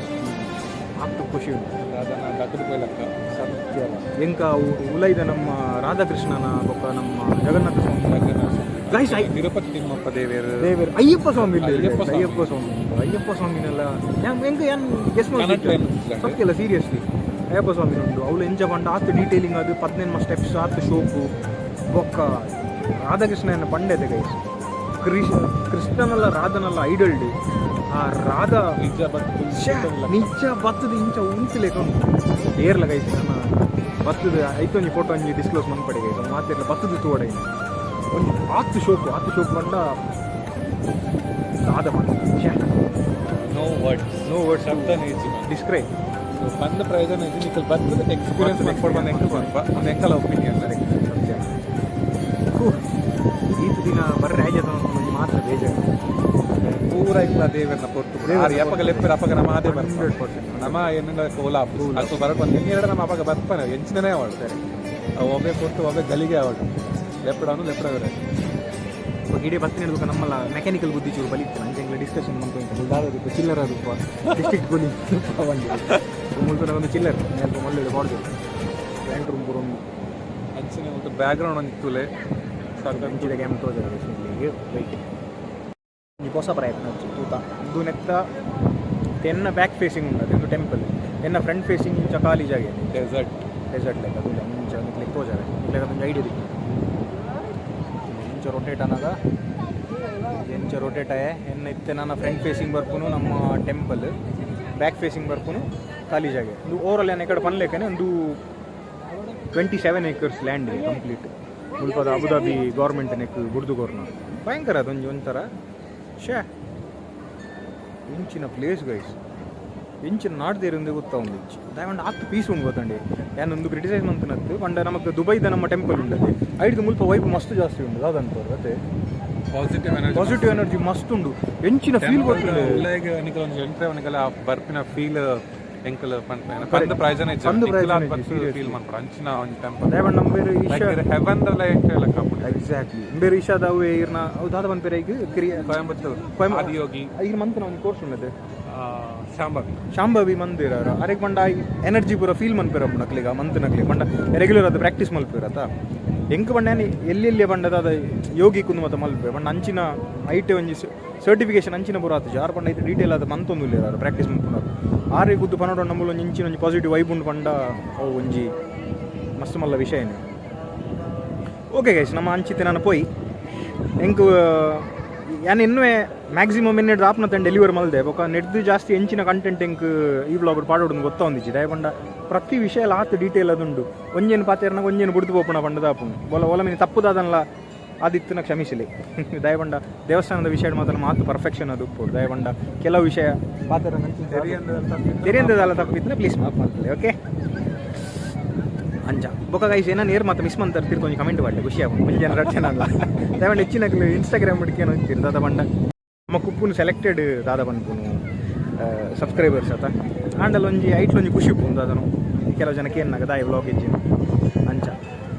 ಆಪ್ತ ಖುಷಿ ಉಂಟು. ಸತ್ಯ. ಎಂಕ ಉಲೈದ ನಮ್ಮ ರಾಧಾಕೃಷ್ಣನ ಬೊಕ್ಕ ನಮ್ಮ ಜಗನ್ನಾಥ ಸ್ವಾಮಿ. Guys, Tirupati Thimmappa ದೇವೇರು. ದೇವೇರ್ ಅಯ್ಯಪ್ಪ ಸ್ವಾಮಿ ಇಲ್ಲಿ. ಅಯ್ಯಪ್ಪ ಸ್ವಾಮಿ. ಅಯ್ಯಪ್ಪ ಸ್ವಾಮಿ, ಅಯ್ಯಪ್ಪ ಸ್ವಾಮಿನೆಲ್ಲ ಎಂಕ ಏನ್ ಗೆಸ್. ಕನ್ನಡ ಏನ್ ಸತ್ಯಲ್ಲ, ಸೀರಿಯಸ್ಲಿ ಅಯ್ಯಪ್ಪ ಸ್ವಾಮಿ ಉಂಟು. ಅವಳು ಎಂಚ ಪಂಡ ಆತು ಡೀಟೇಲಿಂಗ್ ಅದು 15 ಸ್ಟೆಪ್ಸ್ ಆತು ಶೋಕು. ಬೊಕ್ಕ ರಾಧಾಕೃಷ್ಣನ ಪಂಡೆತೆ ಗೈಸ್. ಕೃಷ್ಣನಲ್ಲ ರಾಧನಲ್ಲ ಐಡಲ್ಡ್ ಆ ರಾಧಾ. ನಿಜ ಬತ್ತು. ಶ್ಯಾ, ನಿಜ ಬತ್ತದ ಇಂಚ ಉಂತುಲೆಕ ಉಂಟು. ಏರ್ಲ ಗೈಸ್, ನನ್ನ ಬತ್ತದ ಐತೊಂಜಿ ಫೋಟೋ ಒಂಜಿ ಡಿಸ್ಕ್ಲೋಸ್ ಮನ್ಪಡೆ ಗೈಸ್. ಮಾತೆರ್ಲ ಬತ್ತದ ತೂವಡೆ. ಒಂಜಿ ಆತು ಶೋಕು, ಆತು ಶೋಕು ಪಂಡ ದಾದ ಪಂಡ. No words. No words. ಶಬ್ದ ಇಜ್ಜಿ. ಡಿಸ್ಕ್ರೈಬ್. ಸೊ ಬಂದ ಪ್ರಯೋಜನ ಇಜ್ಜಿ. ನಿಕಲ್ ಬತ್ತದ ಎಕ್ಸ್ಪೀರಿಯನ್ಸ್ ಮಾಡ್ಕೊಂಡು ಬಂದ ಎಂಕಲ್ ಬರ್ಪ ಒಂದು ಎಂಕಲ್ ಒಪಿನಿಯನ್. ಸತ್ಯ. ಈತ ದಿನ ಬರ್ರೆ ಆಯ್ತು ಒಂಜಿ ಮಾತ್ರ ಬೇಜಾರು. ಪೂರ ಇಕ್ಲ ದೇವರನ್ನ ಪೊರ್ತು ಆರ್ ಯಪಗ ಲೆಪ್ಪರ ಅಪಗ ನಮ್ಮ ಅದೇ ಬರ್ಪ. 100%. ನಮ್ಮ ಏನಿಲ್ಲ ಕೋಲ ಅಲ್ಪ ಬರಕ್ ಬಂದು ಎರಡು ನಮ್ಮ ಅಪಗ ಬರ್ಪಾನೆ ಎಂಚಿನೇ ಅವಳು ಒಬ್ಬೇ ಪೊರ್ತು ಒಬ್ಬೇ ಗಲಿಗೆ ಅವಳು ಲೆಪ್ಪಡವನು ಲೆಪ್ಪಡವರೆ. ಇವಾಗ ಇಡೀ ಬತ್ತಿನ ಹಿಡಿದು ನಮ್ಮಲ್ಲ ಮೆಕ್ಯಾನಿಕಲ್ ಬುದ್ಧಿ ಚೂರು ಬಲಿತ್ತು. ನಂಗೆ ಡಿಸ್ಕಷನ್ ಮಂತು ಉಂಟು. ದಾದ ಚಿಲ್ಲರ್ ರೂಪ ಡಿಸ್ಟ್ರಿಕ್ಟ್ ಪೊಲೀಸ್ ಬಂದು ಮುಲ್ತನ ಒಂದು ಚಿಲ್ಲರ್ ಅಲ್ಪ ಮಲ್ಲು ಬಾಡ್ದು ಪ್ಯಾಂಟ್ ರೂಮ್ ಪೂರ ಒಂದು. ಅಂಚಿನ ಒಂದು ಬ್ಯಾಕ್ ಗ್ರೌಂಡ್ ಒಂದು ತುಲೆ. ಅಂಚಿದ ಕ್ಯಾಮ್ ತೋಜರೆ ವೈಟ್. ಒಂಜಿ ಹೊಸ ಪ್ರಯತ್ನ ಹಚ್ಚಿ ತೂತ. ಇದು ನೆತ್ತ ಎನ್ನ ಬ್ಯಾಕ್ ಫೇಸಿಂಗ್ ಉಂಟು ಅದು ಟೆಂಪಲ್. ಎನ್ನ ಫ್ರಂಟ್ ಫೇಸಿಂಗ್ ಇಂಚ ಖಾಲಿ ಜಾಗೆ. ಡೆಸರ್ಟ್. ಡೆಸರ್ಟ್ ಲೈಕ್ ಅದು ಇಂಚ ನಿಕ್ಲೆಗ್ ತೋಜರೆ. ನಿಕ್ಲೆಗ್ ಅದೊಂದು ಐಡಿಯಾ ದಿಕ್ಕು. ಇಂಚ ರೊಟೇಟ್ ಅನ್ನಾಗ ಎಂಚ ರೊಟೇಟ್ ಆಯೆ ಎನ್ನ ಇತ್ತೆ ನನ್ನ ಫ್ರಂಟ್ ಫೇಸಿಂಗ್ ಬರ್ಪುನು ನಮ್ಮ ಟೆಂಪಲ್, ಬ್ಯಾಕ್ ಫೇಸಿಂಗ್ ಬರ್ಪುನು ಖಾಲಿ ಜಾಗೆ. ಒಂದು ಓವರಾಲ್ ಏನ ಕಡೆ ಪನ್ಲೇಕನೆ ಒಂದು 27 ಏಕರ್ಸ್ ಲ್ಯಾಂಡ್ ಕಂಪ್ಲೀಟ್ ಮುಲ್ಪದ ಅಬುದಾಬಿ ಗೌರ್ಮೆಂಟ್ ನೆಕ್ ಬುಡ್ದು ಕೊರ್ನ. ಭಯಂಕರ ಅದೊಂಜಿ ಒಂಥರ. ಶೇ, ಇಂಚಿನ ಪ್ಲೇಸ್ ಗೈಸ್. ಇಂಚಿನ ನಾಡ್ದೇರಿಂದು ಗೊತ್ತಾ ಒಂದು ಇಂಚಿ ದಯವಂಡ ಆತ್ ಪೀಸ್ ಉಂಡು ಗೊತ್ತಂಡಿ. ಯಾನೊಂದು ಕ್ರಿಟಿಸೈಸ್ ಮಂತನತ್ತು ಪಂಡ ನಮಕ್ ದುಬೈದ ನಮ್ಮ ಟೆಂಪಲ್ ಉಂಡದೆ ಐಡ್ದು ಮುಲ್ಪ ವೈಬ್ ಮಸ್ತ್ ಜಾಸ್ತಿ ಉಂಡು ಅದಂತವ್ರು ಅದೇ. Positive energy. ಪಾಸಿಟಿವ್ ಎನರ್ಜಿ ಮಸ್ತ್ ಉಂಡು. ಎಂಚಿನ ಫೀಲ್ ಗೊತ್ತುಂಡು. ಉಲ್ಲೇಗ ನಿಕಲ್ ಒಂಜಿ ಎಂಟ್ರೆ ನಿಕಲ್ ಆ ಬರ್ಪಿನ ಫೀಲ್ ಎಂಕಲ್ ಪನ್ಪೇನ ಪಂದ ಪ್ರಯೋಜನ ಇಜ್ಜಿ. ಪಂದ್ ಪ್ರಯೋಜನ ಇಜ್ಜಿ, seriously. Feel ಮನ್ಪಡ ಅಂಚಿನ ಒಂಜಿ ಟೆಂಪಲ್. ದಯವಂಡ ನಂಬೇರು ಈಶಾ ಲೈಕ್ ಹೆವನ್ ದಲ್ಲ ಎಂಟ್ರಿ ಲಕ್ಕ ಆಪುಂಡು. ಎಕ್ಸಾಕ್ಟ್ಲಿ. ಬೇರೆ ಈಶಾದವು ಇರ್ನ ಅವು ದಾದ ಪನ್ಪೇರೆ ಈಗ ಕ್ರಿಯಾ ಕೊಯಂಬತ್ತೂರ್. ಆದಿಯೋಗಿ. ಈಗ ಮಂತನ ಒಂದು ಕೋರ್ಸ್ ಉಂಡದೆ. ಶಾಂಭವಿ. ಶಾಂಭವಿ ಮಂದಿರ. ಅರೆಗ್ ಪಂಡ ಎನರ್ಜಿ ಪೂರ ಫೀಲ್ ಮನ್ಪೇರ ನಕ್ಲಿಗ ಮಂತ್ ನಕ್ಲಿ ಪಂಡ ರೆಗ್ಯುಲರ್ ಅದು ಪ್ರಾಕ್ಟೀಸ್ ಮಲ್ಪೇರತ. ಎಂಕ್ ಪಂಡ ಎಲ್ಲಿ ಎಲ್ಲಿ ಪಂಡದ ಅದ ಯೋಗಿ ಕುಂದು ಮತ ಮಲ್ಪೆ ಪಂಡ ಅಂಚಿನ ಐಟೆ ಒಂಜಿ ಸರ್ಟಿಫಿಕೇಶನ್ ಅಂಚಿನ ಪೂರ ಆತು. ಜಾರ್ ಪಂಡ ಐತೆ ಡೀಟೇಲ್ ಆದ ಮಂತೊಂದು ಇಲ್ಲ ಪ್ರಾಕ್ಟೀಸ್ ಮಲ್ಪುನಾರು. ಆರೆ ಗುದ್ದು ಪನೋಡ ನಮ್ಮಲು ಒಂಜಿ ಇಂಚಿನ ಒಂಜಿ ಪಾಸಿಟಿವ್ ವೈಬ್ ಉಂಡು ಪಂಡ ಅವು ಒಂಜಿ ಮಸ್ತ್ ಮಲ್ಲ ವಿಷಯನೇ. ಓಕೆ ಗೈಸ್, ನಮ್ಮ ಅಂಚಿತೆ ನಾನು ಪೋಯಿ. ಎಂಕ್ ಯಾನ್ ಇನ್ನುವೆ ಮ್ಯಾಕ್ಸಿಮಮ್ ಎನ್ನೆಡ್ದು ಆಪ್ನ ತಂಡ ಡೆಲಿವರ್ ಮಲ್ದೆ. ಬೊಕ ನೆಡ್ದು ಜಾಸ್ತಿ ಎಂಚಿನ ಕಂಟೆಂಟ್ ಎಂಕ್ ಈ ಬ್ಲಾಗ್ ಪಾಡೋಡು ಗೊತ್ತಾ ಒಂದಿಜ್ಜಿ. ದಯಪಂಡ ಪ್ರತಿ ವಿಷಯ ಆತ್ ಡೀಟೇಲ್ ಅದುಂಡು. ಒಂಜೇನು ಪಾತೆರ್ನಾಗ ಒಂಜೇನು ಬುಡ್ದು ಪೋಪುಣ ಪಂಡದ ಆಪುಂಡು. ಬೊಲ ಒಲ ಮೀನು ತಪ್ಪುದಾದನ್ಲ ಆದಿತ್ತನ ಕ್ಷಮಿಸಲಿ. ದಯಪಂಡ ದೇವಸ್ಥಾನದ ವಿಷಯ ಮಾತ್ರ ಮಾತು ಪರ್ಫೆಕ್ಷನ್ ಅದು ಉಪ್ಪು. ದಯಪಂಡ ಕೆಲವು ವಿಷಯ ಪಾತೆರ ತೆರಿಯಂದದಲ್ಲ ತಪ್ಪಿತ್ತು, ಪ್ಲೀಸ್ ಮಾಫ್ ಮಾಡ್ಕೊಳ್ಳಿ. ಓಕೆ, ಅಂಚ ಬೊಕ ಗೈಸ್, ಏನ ನೇರ್ ಮತ್ತೆ ಮಿಸ್ ಮಂತಾರೆ ತಿರ್ತು ಒಂಜಿ ಕಮೆಂಟ್ ಮಾಡಲಿ, ಖುಷಿ ಆಪುಂಡು. ಒಂಜಿ ಜನ ರಡ್ಡ್ ಜನ ಅಲ್ಲ. ದಯವಂಡ ಹೆಚ್ಚಿನಕ್ಲು ಇನ್ಸ್ಟಾಗ್ರಾಮ್ ಹಿಡ್ಕೇನು ಇತ್ತೀರ್. ದಾದ ಪಂಡ ನಮ್ಮ ಕುಪ್ಪುನು ಸೆಲೆಕ್ಟೆಡ್ ದಾದ ಪನ್ಪುನು. ಸಬ್ಸ್ಕ್ರೈಬರ್ಸ್ ಆತ. ಆಂಡಲ್ ಒಂಜಿ ಐಟ್ಲ ಒಂಜಿ ಖುಷಿ ಉಪ್ಪುಂಡು. ಅದನ್ನು ಕೆಲವು ಜನಕ್ಕೆ ಏನಾಗದ ಈ ವ್ಲಾಗ್ ಇಜ್ಜಿ ಅಂಚ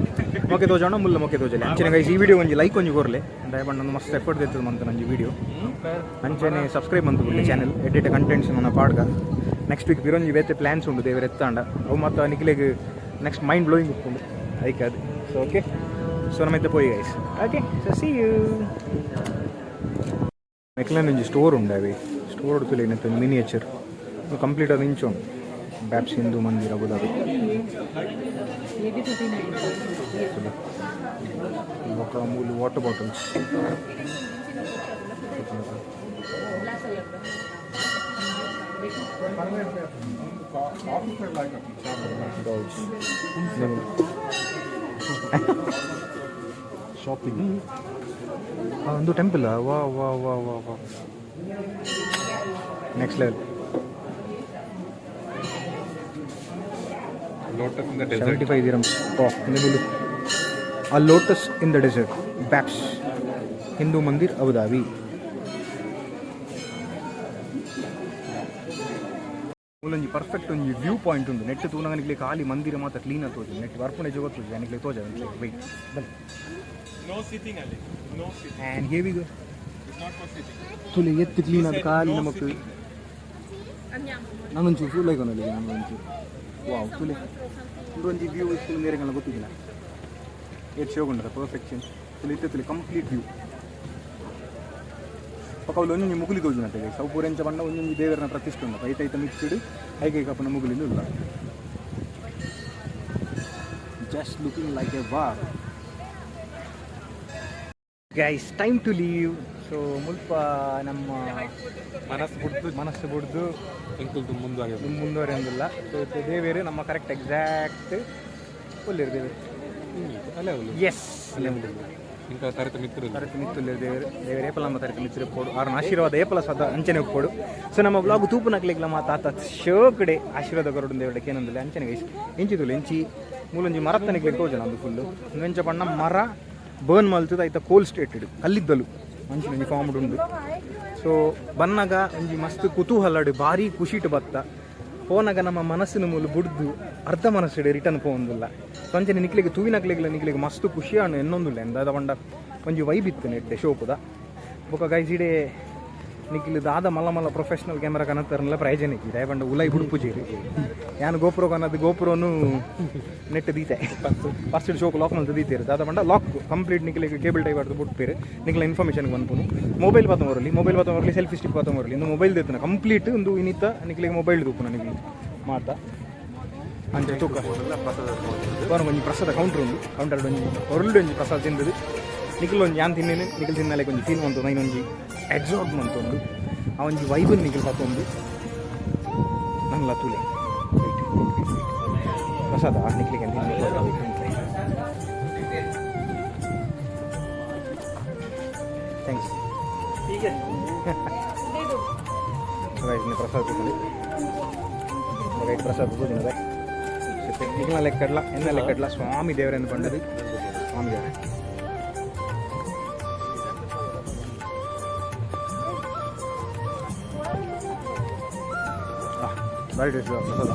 ಮೊಕೆ ತೋಜೋಣ ಮುಲ್ಲ ಮೊಕೆ ತೋಜಲೆ. ಅಂಚನೆ ಗೈಸ್, ಈ ವಿಡಿಯೋ ಒಂಜಿ ಲೈಕ್ ಒಂಜಿ ಕೊರ್ಲೆ. ದಯಪಂಡ ಒಂದು ಮಸ್ತ್ ಎಫರ್ಟ್ ದೆತ್ತದ ಮಂತ ನಂಜಿ ವಿಡಿಯೋ. ಅಂಚನೆ ಸಬ್ಸ್ಕ್ರೈಬ್ ಮಂತು ಬಿಡ್ಲೆ ಚಾನೆಲ್. ಎಡಿಟ್ ಕಂಟೆಂಟ್ಸ್ ನನ್ನ ಪಾಡ್ಗ. ನೆಕ್ಸ್ಟ್ ವೀಕ್ ಬಿರೊಂಜಿ ಬೇತೆ ಪ್ಲ್ಯಾನ್ಸ್ ಉಂಡು ದೇವರ ಎತ್ತಾಂಡ. ಅವು ಮತ್ತು ನಿಕ್ಲೆಗ್ ನೆಕ್ಸ್ಟ್ ಮೈಂಡ್ ಬ್ಲೋಯಿಂಗ್ ಉಪ್ಪುಂಡು ಐಕ್ ಅದು. ಸೊ ಓಕೆ, ಸೊ ನಮ್ಮ ಪೋಯಿ guys. Okay, so see you. ಮೆಕ್ಲನ್ ಒಂಜಿ ಸ್ಟೋರ್ ಉಂಡು. ಅವಿ ಸ್ಟೋರ್ ತುಲೆ ಮಿನಿಯೇಚರ್ ಕಂಪ್ಲೀಟ್ ಅದು ಇಂಚೋಂಡು. ಬ್ಯಾಪ್ಸ್ ಹಿಂದೂ ಮಂದಿರ, ಅಬುದಾಬಿ. ತುಲೆ ಬೊಕ್ಕ ಮೂಲು ವಾಟರ್ ಬಾಟಲ್ಸ್. ಡಾಲ್ಸ್. ಶಾಪಿಂಗ್. ಒಂದು ಟೆಂಪಲ್. ವಾ ವಾ ವಾ ವಾ ವಾ, next level. Lotus in the desert. 75 dirhams. Oh, a lotus in the desert, BAPS Hindu Mandir, Abu Dhabi. ಮೂಲೊಂಜಿ ಪರ್ಫೆಕ್ಟ್ ಒಂಜಿ ವ್ಯೂ ಪಾಯಿಂಟ್ ಉಂಡು. ನೆಟ್ ತೂನಗ ನಿಕ್ಲೆ ಖಾಲಿ ಮಂದಿರ ಮಾತ್ರ ಕ್ಲೀನ್ ಆಗಿ ತೋಜು. ನೆಟ್ ಬರ್ಪುನೆ ಜೋಗತ್ತು ನಿಕ್ಲೆ ತೋಜ. ವೆಯ್ಟ್, ಬಲೆ. ನೋ ಸಿಟ್ಟಿಂಗ್ ಅಲ್ಲಿ, no sitting. And here we go. It's not for sitting. ತುಲೆ ಎತ್ತು ಕ್ಲೀನ್ ಆದ ಖಾಲಿ ನಮಕ್. ನಾನೊಂಚೂರು ಫುಲ್ ಆಯ್ಕೊನಲ್ಲಿ ನಾನೊಂಚೂರು. ವಾವ್, ತುಲೆ ಒಂಜಿ ವ್ಯೂ ಇತ್ತು ನೇರಗಳ ಗೊತ್ತಿಲ್ಲ. ಏಟ್ ಶೋಗುಂಡದ ಪರ್ಫೆಕ್ಷನ್ ತುಲೆ ಇತ್ತು. ತುಲೆ ಕಂಪ್ಲೀಟ್ ವ್ಯೂ. ಪಕ್ಕ ಅವ್ಲು ಒಂಜಿ ಮುಗುಲಿ ತೋಜುನತೆ ಗೈಸ್. ಅವು ಪೂರೆಂಚ ಬಣ್ಣ ಒಂಜೊಂಜಿ ದೇವರನ ಪ್ರತಿಷ್ಠೆ ಉಂಡು. ಐತ ಐತ ಮಿಕ್ಕಿಡು ಐಕೈ ಕಪ್ಪನ ಮುಗುಲಿಂದು ಇಲ್ಲ. Just looking like a wow guys. Time to leave. So ಮುಲ್ಪ ನಮ್ಮ ಮನಸ್ಸು ಬಿಡ್ದು. ಮನಸ್ಸು ಬುಡ್ದು. ಎಂಕುಲ್ದು ಮುಂದುವರೆಯೋದು. ಮುಂದುವರೆಯೊಂದಿಲ್ಲ. ಸೊ ದೇವೇರು ನಮ್ಮ ಕರೆಕ್ಟ್ ಎಕ್ಸಾಕ್ಟ್ ಒಲ್ಲಿರು ದೇವರು? ಅಲ್ಲೇ ಅವಳು. ಎಸ್, ಅಲ್ಲೇ ಮುಂದೆ. ಇಂಕ ತರತ ಮಿತ್ರರು. ತರತಿ ಮಿತ್ತುಲ್ಲೇರು ದೇವರು. ದೇವರು ಏಪಲ ನಮ್ಮ ತರತಿ ಮಿತ್ರ ಪೋಡು, ಆರ್ನ ಆಶೀರ್ವಾದ ಏಪಲ ಸದಾ ಅಂಚನೆ ಒಪ್ಪೋಡು. ಸೊ ನಮ್ಮ ಬ್ಲಾಗ್ ತೂಪುನಕ್ಲೆಗ್ಲ ಮಾತ ತಾತ ಶೋಕಡೆ ಆಶೀರ್ವಾದ ಕೊರಡು ದೇವರ ಕೇನೊಂದಿಲ್ಲ. ಅಂಚನೆ ಗೈಸ್, ಇಂಚಿ ತುಲೆ ಇಂಚಿ ಮೂಲೊಂಜಿ ಮರತ್ತನಿಕ್ಲೆ ತೋಜನ. ಅದು ಫುಲ್ಲು ಎಂಚ ಬಣ್ಣ ಮರ ಬರ್ನ್ ಮಲ್ತದ ಐತ ಕೋಲ್ ಸ್ಟೇಟೆಡ್ ಕಲ್ಲಿದ್ದಲು ಅಂಚಿನ ಒಂಜಿ ಫಾರ್ಮ್ಡ್ ಉಂಡು. ಸೊ ಬನ್ನಗ ಒಂಜಿ ಮಸ್ತ್ ಕುತೂಹಲಡು ಭಾರಿ ಖುಷಿಟ್ ಬತ್ತ. ಪೋನಾಗ ನಮ್ಮ ಮನಸ್ಸಿನ ಮೂಲು ಬುಡ್ದು ಅರ್ಧ ಮನಸ್ಸಿಡೆ ರಿಟರ್ನ್ ಪೋವೊಂದಿಲ್ಲ. ಸೊ ಅಂಚನೆ ನಿಕ್ಲೆಗ್ ತೂವಿನಕ್ಲೆಗ್ಲ ನಿಕ್ಲೆಗ್ ಮಸ್ತ್ ಖುಷಿ ಆಣು ಎನ್ನೊಂದುಲ್ಲ. ಎಂದಾದ ಪಂಡ ಒಂಜಿ ವೈಬ್ ಇತ್ತು ನೆಡ್ಡೆ ಶೋಕುದ. ಬೊಕ ಗೈಸ್, ಇಡೆ ನಿಕ್ಲು ದಾದ ಮಲ್ಲ ಮಲ್ಲ ಪ್ರೊಫೆಷನಲ್ ಕ್ಯಾಮ್ರಾ ಕನತ್ತರನ್ಲ ಪ್ರಯೋಜನ ಇಜ್ಜಿ. ದಾಯ ಪಂಡ ಉಲೈ ಬುಡ್ಪುಜೇರಿ. ಯಾನ್ ಗೋಪ್ರೋ ಕನದು ಗೋಪ್ರೋನು ನೆಟ್ ದೀತೆ. ಫಸ್ಟ್ ಶೋಕ್ ಲಾಕ್ ಮಲ್ತ್ ದೀತೇರು. ದಾದ ಪಂಡ ಲಾಕ್ ಕಂಪ್ಲೀಟ್ ನಿಕ್ಲೆಗ್ ಕೇಬಲ್ ಟೈಪ್ ಆಡ್ದು ಬುಡ್ಪೇರು. ನಿಕ್ಲ ಇನ್ಫಾರ್ಮೇಷನ್ ಪನ್ಪುನು. ಮೊಬೈಲ್ ಪಾತ ಬರಲಿ, ಮೊಬೈಲ್ ಪಾತ ಬರಲಿ, ಸೆಲ್ಫಿ ಸ್ಟಿಕ್ ಪಾತ ಬರಲಿ. ಇಂದು ಮೊಬೈಲ್ ದೆತ್ತುನ ಕಂಪ್ಲೀಟ್ ಒಂದು ಇನ್ನಿತ್ತ ನಿಕ್ಲೆಗ್ ಮೊಬೈಲ್ ತೂಪುನ ನಿಕ್ಲೆ ಮಾತ. ಅಂಚ ತೂಕ ಬರ ಒಂಜಿ ಪ್ರಸಾದ ಕೌಂಟರ್ ಉಂಡು. ಕೌಂಟರ್ ಒಂಜಿ ಹೊರಲ್ಡು ಒಂಜಿ ಪ್ರಸಾದ ತಿಂದದು. ನಿಖಲ್ ಒಂಜಿ ಯಾನ್ ತಿನ್ನೇನು. ನಿಖಲ್ ತಿನ್ನಲೆಕ್ ಒಂಜಿ ಫೀಲ್ ಮಂತು ನೈನ್ ಒಂಜಿ ಎಕ್ಸಾಕ್ಟ್ ಮಂತೊಂದು ಆ ಒಂಜಿ ವೈಬನ್ ನಿಖಲ್ ಪತ್ತೊಂದು ನಂಗ್ಲ ತೂಲೆ. ವೆಯ್ಟ್, ಪ್ರಸಾದ ನಿಕ್ಲಿಗೆ. Thanks. ಪ್ರಸಾದ ತೂಕಲಿ. ರೈಟ್, ಪ್ರಸಾದ ತೂಜಿನ ನಿಖಲ್ನ ಲೆಕ್ಕಡ್ಲ ಎನ್ನ ಲೆಕ್ಕಡ್ಲ ಸ್ವಾಮಿ ದೇವರೆಂದು ಪಂಡದು ಸ್ವಾಮಿ ದೇವರೇ. ಭಾರಿ ಟೇಸ್ಟ್ ಪ್ರಸಾದ.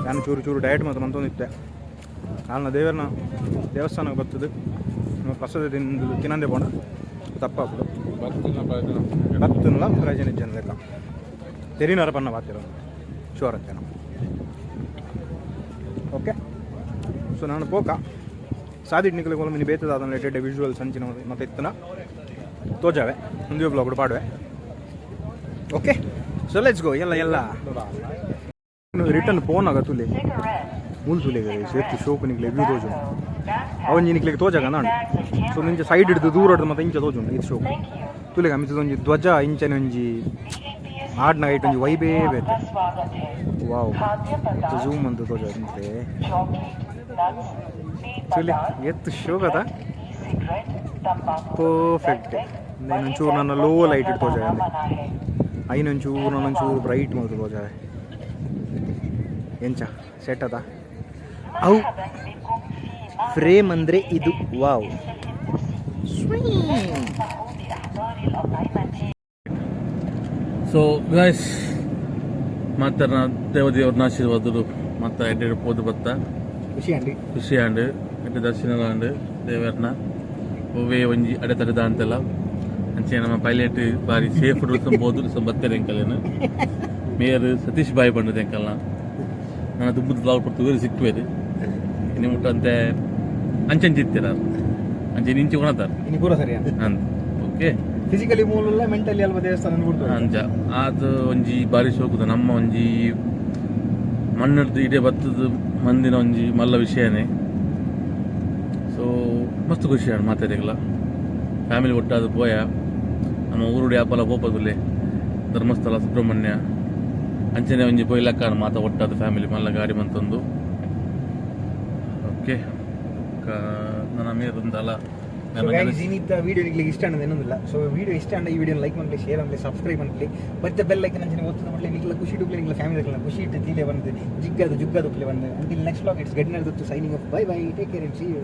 ನಾನು ಚೂರು ಚೂರು ಡಯಟ್ ಮಾತ್ರ ಮಂತೊಂದಿತ್ತೆ. ನಾನು ದೇವರನ ದೇವಸ್ಥಾನಕ್ಕೆ ಬರ್ತದೆ ನಮ್ಮ ಪ್ರಸಾದ ತಿಂದು ತಿನ್ನಂದೆ ಪೋಣ ತಪ್ಪಾಪುಡು. ಬರ್ತನ ಪ್ರಯೋಜನ. ಬತ್ತನಲ್ಲ ಪ್ರಯೋಜನ ಜನ ಲೆಕ್ಕ ತೆರಿನಾರ ಪನ್ನ ಬಾತಿರೋ ಶೋರ್ ಅಂತೇನೋ. ಓಕೆ, ಸೊ ನಾನು ಪೋಕ ಸಾದಿಟ್ ನಿಕಲೆ ಕೋಲ ಮಿನಿ ಬೇತದ ಲೇಟೆಡ್ ವಿಜುವಲ್ಸ್ ಅಂಚಿನ ಮತ್ತೆ ಇತ್ತನ ತೋಜಾವೆ. ಮುಂದೆ ಬ್ಲಾಗ್ ಪಾಡುವೆ. ಓಕೆ, ಸೊ let's go. ಎಲ್ಲ ಎಲ್ಲ ರಿಟರ್ನ್ ಫೋನ್ ಆಗ ತುಲೆ ಮೂಲು ತುಲೆ ಸೇರ್ತಿ ಶೋಕು ನಿಕ್ಲೆ ವ್ಯೂ ತೋಜು. ಅವನ್ ನಿಕ್ಲೆಗೆ ತೋಜಾಗ ನಾನು. ಸೊ ನಿಂಚೆ ಸೈಡ್ ಹಿಡಿದು ದೂರ ಹಿಡಿದು ಮತ್ತೆ ಇಂಚ ತೋಜುಂಡು. ಇದು ಶೋಕು ತುಲೆಗೆ ಅಮಿತದ ಒಂಜಿ ಧ್ವಜ ಇಂಚನೆ ಒಂಜಿ ಆಡ್ನ ಐಟ್ ಒಂಜಿ ವೈಬೇ ಬೇತೆ. ವಾವ್, ಝೂಮ್ ಅಂತ ತೋಜ ಅಂತೆ. ತುಲೆ ಎತ್ತು ಶೋಕದ ಪರ್ಫೆಕ್ಟ್. ಒಂಚೂರು ನನ್ನ ಲೋ ಲೈಟ್ ಇಟ್ಟು ತೋಜ. ಐನೊಂಚೂರು ನನ್ನೊಂಚೂರು ಬ್ರೈಟ್ ಮಲ್ತು ತೋಜ. ಎಂಚ ಸೆಟ್ ಅದ ಅವು ಫ್ರೇಮ್ ಅಂದರೆ ಇದು. ವಾವ್. ಸೊ ಗೈಸ್, ಮಾತರ್ನ ದೇವ ದೇವ್ರನ್ನ ಆಶೀರ್ವಾದರು ಮತ್ತ ಎಡ್ಡೆ ಪೋದು ಬತ್ತ. ಖುಷಿ ಅಂಡಿ. ಖುಷಿ ಆಂಡ್, ಎಡ್ಡೆ ದರ್ಶನ ಆಂಡ್. ದೇವರ್ನ ಒವ್ವೇ ಒಂಜಿ ಅಡೆತಡೆದ ಅಂತೆಲ್ಲ. ಅಂಚೆ ನಮ್ಮ ಪೈಲಟ್ ಬಾರಿ ಸೇಫ್ ಬೋದು ಬತ್ತಾರೆ ಎಂಕಲೇನು. ಮೇಯರ್ ಸತೀಶ್ ಬಾಯ್ ಬಂದದ ಎಂಕಲ್ನ. ನನ್ನ ದುಂಬುದ ಬ್ಲಾಗ್ ಪಡ್ತು ಸಿಕ್ಕುವೇರು. ಇನ್ನು ಮುಟ್ಟಂತೆ ಅಂಚಂಚಿತ್ತೀರ, ಅಂಚೆ ನಿಂಚಿ ಕೊಣತಾರ. ಇನ್ನು ಪೂರ ಸರಿ. ಅಂತ ಓಕೆ. ಫಿಸಿಕಲಿ ಮೂಲಲ್ಲ, ಮೆಂಟಲಿ ಅಲ್ಪ ದೇವಸ್ಥಾನ ಬಿಡ್ತು. ಅಂಚ ಅದು ಒಂಜಿ ಬಾರಿ ಶೋಕುದ ನಮ್ಮ ಒಂಜಿ ಮಣ್ಣಡ್ದು ಇಡೇ ಬತ್ತದ ಮಂದಿನ ಒಂಜಿ ಮಲ್ಲ ವಿಷಯನೇ. ಸೊ ಮಸ್ತ್ ಖುಷಿ ಆಂಡ್ ಮಾತಾಡಿಗ್ಲ. ಫ್ಯಾಮಿಲಿ ಒಟ್ಟಾದ ಪೋಯ. ನಮ್ಮ ಊರುಡು ಯಾಪಲ ಪೋಪದುಲ್ಲೆ ಧರ್ಮಸ್ಥಳ, ಸುಬ್ರಹ್ಮಣ್ಯ. ಅಂಚನೆ ಒಂಜಿ ಪೋಯ್ಲಕ್ಕ ಮಾತ ಒಟ್ಟಾದ ಫ್ಯಾಮಿಲಿ ಮಲ್ಲ ಗಾಡಿ ಮಂತೊಂದು. ಓಕೆ, ನನ್ನ ಮೇರುಂದಲ್ಲ. ಸೊ ಗೈಸ್, ಇನ್ನಿದ್ದ ವಿಡಿಯೋ ನಿಮಗೆ ಇಷ್ಟ ಅನ್ನೋದು ಏನೊಂದಿಲ್ಲ. ಸೊ ವಿಡಿಯೋ ಇಷ್ಟ ಅಂಡ ಈ ವಿಡಿಯೋ ಲೈಕ್ ಮಾಡಲಿ, ಶೇರ್ ಮಾಡಲಿ, ಸಬ್ಸ್ಕ್ರೈಬ್ ಮಾಡಲಿ, ಮತ್ತೆ ಬೆಲ್ ಐಕನ್ ಅಂಚನೆ ಒತ್ತುದ ಮಟ್ಲೆ. ನಿಕ್ಲ ಖುಷಿ ಡುಪ್ಲೆ, ನಿಕ್ಲ ಫ್ಯಾಮಿಲಿ ಖುಷಿ ಇಟ್ಟು ತೀಲೆ ಬಂದು ಜಿಗ್ಗದು ಜುಗ್ಗದು ಪ್ಲೇ ಬಂದು. Until next vlog, it's ಗಡ್ನರ್ signing off. Bye bye, take care and see you.